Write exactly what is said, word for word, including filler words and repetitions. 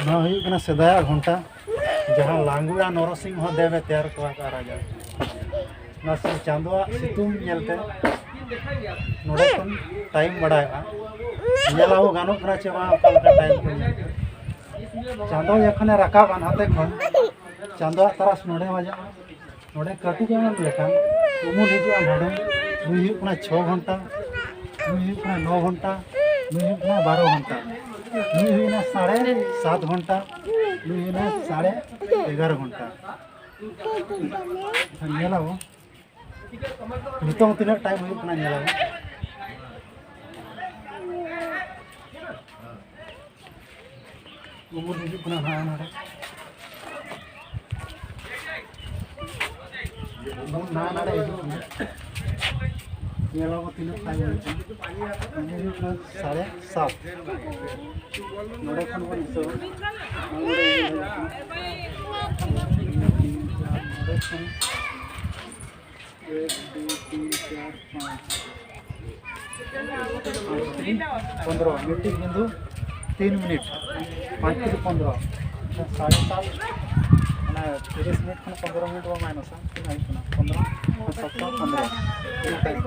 ᱱᱚᱣᱟ ᱦᱩᱭᱩᱜ ᱠᱟᱱᱟ ᱥᱮᱫᱟᱭᱟᱜ ᱜᱷᱚᱱᱴᱟ, ᱡᱟᱦᱟᱸ ᱞᱟᱝᱜᱩᱲᱟ ᱱᱚᱨᱚᱥᱤᱝᱦᱚ ᱫᱮᱵ ᱮ ᱛᱮᱭᱟᱨ ᱦᱚᱴᱚ ᱟᱠᱟᱫᱼᱟ ᱨᱟᱡᱟ᱾ ᱱᱚᱣᱟ ᱥᱤ-, ᱪᱟᱸᱫᱳᱣᱟᱜ ᱥᱤᱛᱩᱝ ᱧᱮᱞᱛᱮ ᱱᱚᱰᱮ ᱠᱷᱚᱱ ᱴᱟᱭᱤᱢ ᱵᱟᱲᱟᱭᱚᱜᱼᱟ᱾ ᱧᱮᱞ ᱟᱵᱚ ᱜᱟᱱᱚᱜ ᱠᱟᱱᱟ ᱪᱮ ᱵᱟᱝ, ᱚᱠᱟ ᱞᱮᱠᱟ ᱴᱟᱭᱤᱢ ᱠᱚ ᱧᱮᱞ ᱠᱟᱱᱟ᱾ ᱪᱟᱸᱫᱳ ᱡᱚᱠᱷᱚᱱᱮ ᱨᱟᱠᱟᱵᱟ ᱱᱟᱛᱮ ᱠᱷᱚᱱ, ᱪᱟᱸᱫᱳᱣᱟᱜ ᱛᱟᱨᱟᱥ ᱱᱚᱰᱮ ᱵᱟᱡᱟᱜᱼᱟ᱾ ᱱᱚᱰᱮ ᱠᱟᱹᱴᱩᱵ ᱮᱢ ᱞᱮᱠᱷᱟᱱ ᱩᱢᱩᱞ ᱦᱤᱡᱩᱜᱼᱟ ᱱᱚᱰᱮ᱾ ᱱᱩᱭ ᱦᱩᱭᱩᱜ ᱠᱟᱱᱟ ᱪᱷᱚ ᱜᱷᱚᱱᱴᱟ, ᱱᱩᱭ ᱦᱩᱭᱩᱜ ᱠᱟᱱᱟ ᱱᱚ ᱜᱷᱚᱱᱴᱟ, ᱱᱩᱭ ᱦᱩᱭᱩᱜ ᱠᱟᱱᱟ ᱵᱟᱨᱚ ᱜᱷᱚᱱᱴᱟ, ᱱᱩᱭ ᱦᱩᱭᱩᱜ ᱠᱟᱱᱟ ᱥᱟᱲᱮ ᱥᱟᱛ ᱜᱷᱚᱱᱴᱟ, ᱱᱩᱭ ᱦᱩᱭᱩᱜ ᱠᱟᱱᱟ ᱥᱟᱲᱮ ᱮᱜᱟᱨᱚ ᱜᱷᱚᱱᱴᱟ᱾ ᱮᱱᱠᱷᱟᱱ ᱧᱮᱞ ᱟᱵᱚ ᱱᱤᱛᱚᱝ ᱛᱤᱱᱟᱹᱜ ᱴᱟᱭᱤᱢ ᱦᱩᱭᱩᱜ ᱠᱟᱱᱟ, ᱧᱮᱞ ᱟᱵᱚ᱾ ᱩᱢᱩᱞ ᱦᱤᱡᱩᱜ ᱠᱟᱱᱟ ᱱᱟᱦᱟᱜ ᱱᱚᱰᱮ᱾ ᱩᱢᱩᱞ ᱱᱟᱦᱟᱜ ᱱᱚᱰᱮ ᱦᱤᱡᱩᱜ ᱠᱟᱱᱟ᱾ ᱧᱮᱞ ᱟᱵᱚ ᱛᱤᱱᱟᱹᱜ ᱴᱟᱭᱤᱢ ᱦᱩᱭᱩᱜ ᱠᱟᱱᱟ᱾ ᱩᱢᱩᱞ ᱦᱩᱭᱩᱜ ᱠᱟᱱᱟ ᱥᱟᱲᱮ ᱥᱟᱛ᱾ ᱱᱚᱰᱮ ᱠᱷᱚᱱ ᱵᱚᱱ ᱦᱤᱥᱟᱹᱵᱟ᱾ ᱱᱚᱰᱮ ᱩᱢᱩᱞ ᱦᱤᱡᱩᱜ ᱠᱟᱱᱟ᱾ ᱱᱚᱰᱮ ᱠᱷᱚᱱ ᱮᱠ, ᱫᱩᱭ, ᱛᱤᱱ, ᱪᱟᱨ, ᱯᱟᱸᱪ᱾ ᱯᱟᱸᱪ ᱛᱤᱱ ᱯᱚᱱᱫᱽᱨᱚ, ᱢᱤᱫᱴᱤᱡ ᱵᱤᱸᱫᱩ ᱛᱤᱱ ᱢᱤᱱᱤᱴ, ᱯᱟᱸᱪ ᱛᱤᱱ ᱯᱚᱱᱫᱽᱨᱚ, ᱥᱟᱲᱮ ᱥᱟᱛ, ᱢᱟᱱᱮ ᱛᱤᱨᱤᱥ ᱢᱤᱱᱤᱴ ᱠᱷᱚᱱ ᱯᱚᱱᱫᱽᱨᱚ ᱢᱤᱱᱤᱴ ᱵᱚᱱ ᱢᱟᱭᱱᱟᱥᱟ, ᱛᱤᱱᱟᱹᱜ ᱦᱩᱭᱩᱜ ᱠᱟᱱᱟ? ᱯᱚᱱᱫᱽᱨᱚ, ᱥᱟᱛ ᱥᱟᱛ ᱯᱚᱱᱫᱽᱨᱚ, ᱛᱤᱱᱟᱹᱜ ᱴᱟᱭᱤᱢ?